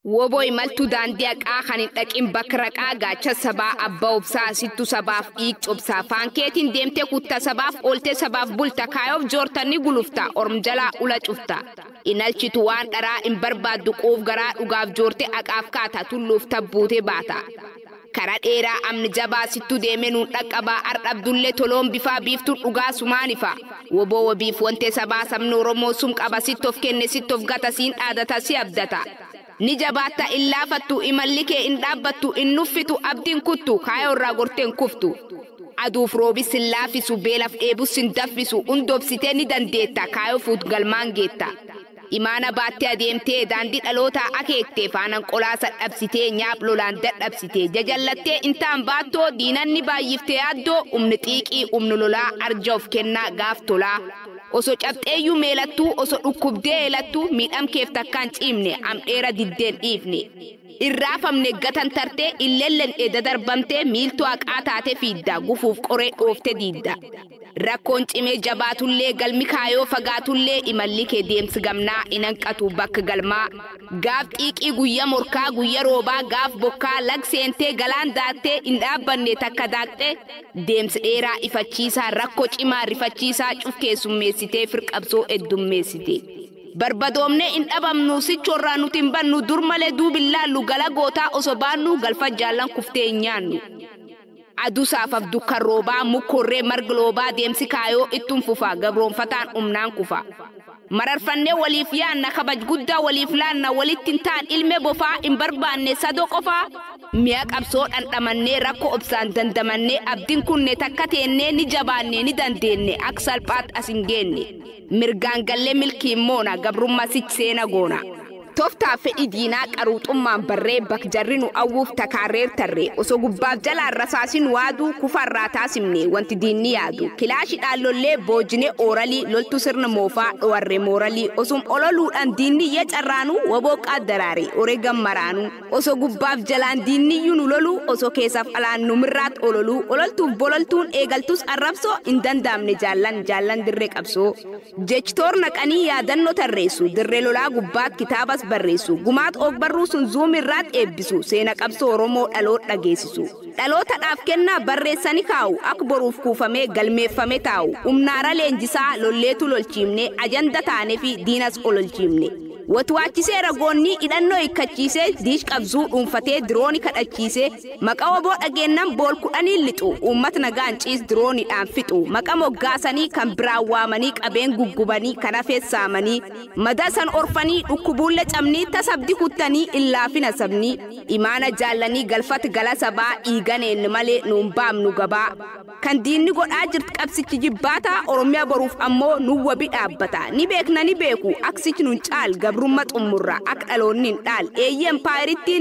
Woboo imaltuu daandii haqaa kan hin dhaqin bakka raqaa gaacha sabaa abbaa obsaa sittu sabaaf dhiig cobsaa faankeetiin deemtee kutta sabaaf ooltee sabaaf bulta kaayoof joortanni gulufta orm jalaa ula cufta. Inalchitu waan dharaa hin barbaaddu quuf garaa dhugaaf joorte haqaaf kaata tulluuf tabbuutee baata. Karaa dheeraa amni jabaa sittu deemee nuun dhaqqabaa ardhabdullee toloon bifaa biiftuun dhugaa sumaanifa. Woboo wabiif wantee sabaa sabni Oromoo sum qaba sittoof kenne sittoof gata siin dhaadata si abdata. Ni jabaatta in laafattu imalli kee in dhaabbattu in nuffitu abdiin kuttu kaayoo irraa gorteen kuftu. Aduuf roobis hin laafisu beelaf dheebus hin daffisu hundoobsitee ni dandeetta kaayoo fuut galmaan geetta. Imaana baattee adeemtee daandii dhalootaa akeektee faanaan qolaasa dhabsitee nyaap lolaan dadhabsitee jajallattee intaan baattoo diinanni baay'iftee yaaddoo humni xiiqii humni lolaa arja of kennaa gaaf tolaa. Osoo cabxeeyyuu meelattuu osoo dhukkubdee eelattuu miidhamkeef takkaan ciimne amdheera diddeen dhiifne. Irraafamne gatan tartee illellen'ee dadarbamtee miiltuu haqaa taate fiidda gufuuf qoree dhooftee diidda. Rakkoon cimee jabaatullee galmi kaayoo fagaatullee imalli kee deemsi gamnaa in hanqatu bakka galmaa. Gaaf xiiqii guyya morkaa guyya roobaa gaaf bokkaa lag seentee galaan daattee hin dhaabbanne takka daaqxee deemsi dheeraa ifachiisaa rakkoo cimaa rifachiisaa cuf keessummeessitee firqabsoo heddummeessite. Barbadoomnee hin dhabamnu sichorraa nuti hin bannu dur malee duubillaallu gala gootaa osoo baannu galfa jaallan kuftee hin nyaannu. Aduu saafaaf dukkan roobaa mukkorree marga loobaa deemsi kaayoo ittuun fufa gabroonfataan humnaan kufa. Mararfannee waliif yaanna kabaj guddaa waliif laanna walitti hin taan ilme bofaa hin barbaanne sadoo qofaa. Mi'a qabsoo dhandhamannee rakkoo obsaan dandamannee abdiin kunne takka teennee ni jabaanne ni dandeenne akka salphaatti as hin geenne. Mirgaan gallee milkiin moona gabrummaa sichi seena goona. Tooftaa fedhii diinaa qaruuxummaan barree bak jarri nu awwuuf takaarreer tarree osoo gubbaaf jalaan rasaasin waaduu kufarraa taasimne wanti diinni yaadu kilaashidhaan lollee boojine ooralii loltu sirna moofaa dhowarre mooralii osum ololuudhaan diinni iyya carraanuu waboo qaaddaraare oree gammaraanuu osoo gubbaaf jalaan diinniyyuu nu loluu osoo keessaaf alaan nu mirraat ololuu ololtuuf bololtuun eegaltus arrabsoo hin danda'amne jaallan jaallan dirree qabsoo jechitoor naqanii yaadannoo tarreessu dirree lolaa gubbaat kitaabas barreessu gumaat ogbarruu sun zuum irraat eebbisu seena qabsoo Oromoo dhaloota dhageessisu dhalootadhaaf kennaa barreessani kaa'u akka boruuf kuufamee galmeeffame taa'u humnaara leenjisaa lolleetu lolchiimne ajanda taanee fi diinas ololchiimne. Watwaachisee ragoonni hidhannoo hiikkachiisee diish qabzuu dhuunfatee dirooni kadhachiisee maqaa waboo dhageennan bool kudhaniin lixu uummata nagaan ciis dirooniidhaan fixu maqa moggaasanii kan biraan waamanii qabeen guggubanii kan hafees saamanii madasan orfanii dhukkubuulle cabnii tasabdi kuttanii illaafina sabnii imaana jaallanii galfati gala sabaa dhiiganeen malee nuun baamnu gabaa. Kan diinni godhaa jirtu qabsichi jibbaataa Oromiyaa boruuf ammoo nu wabi dhaabbata ni beekna ni beeku aksichi nun caal gabrummaa xumurra akka dhaloonni hin dhaal eeyyee empaayiritti.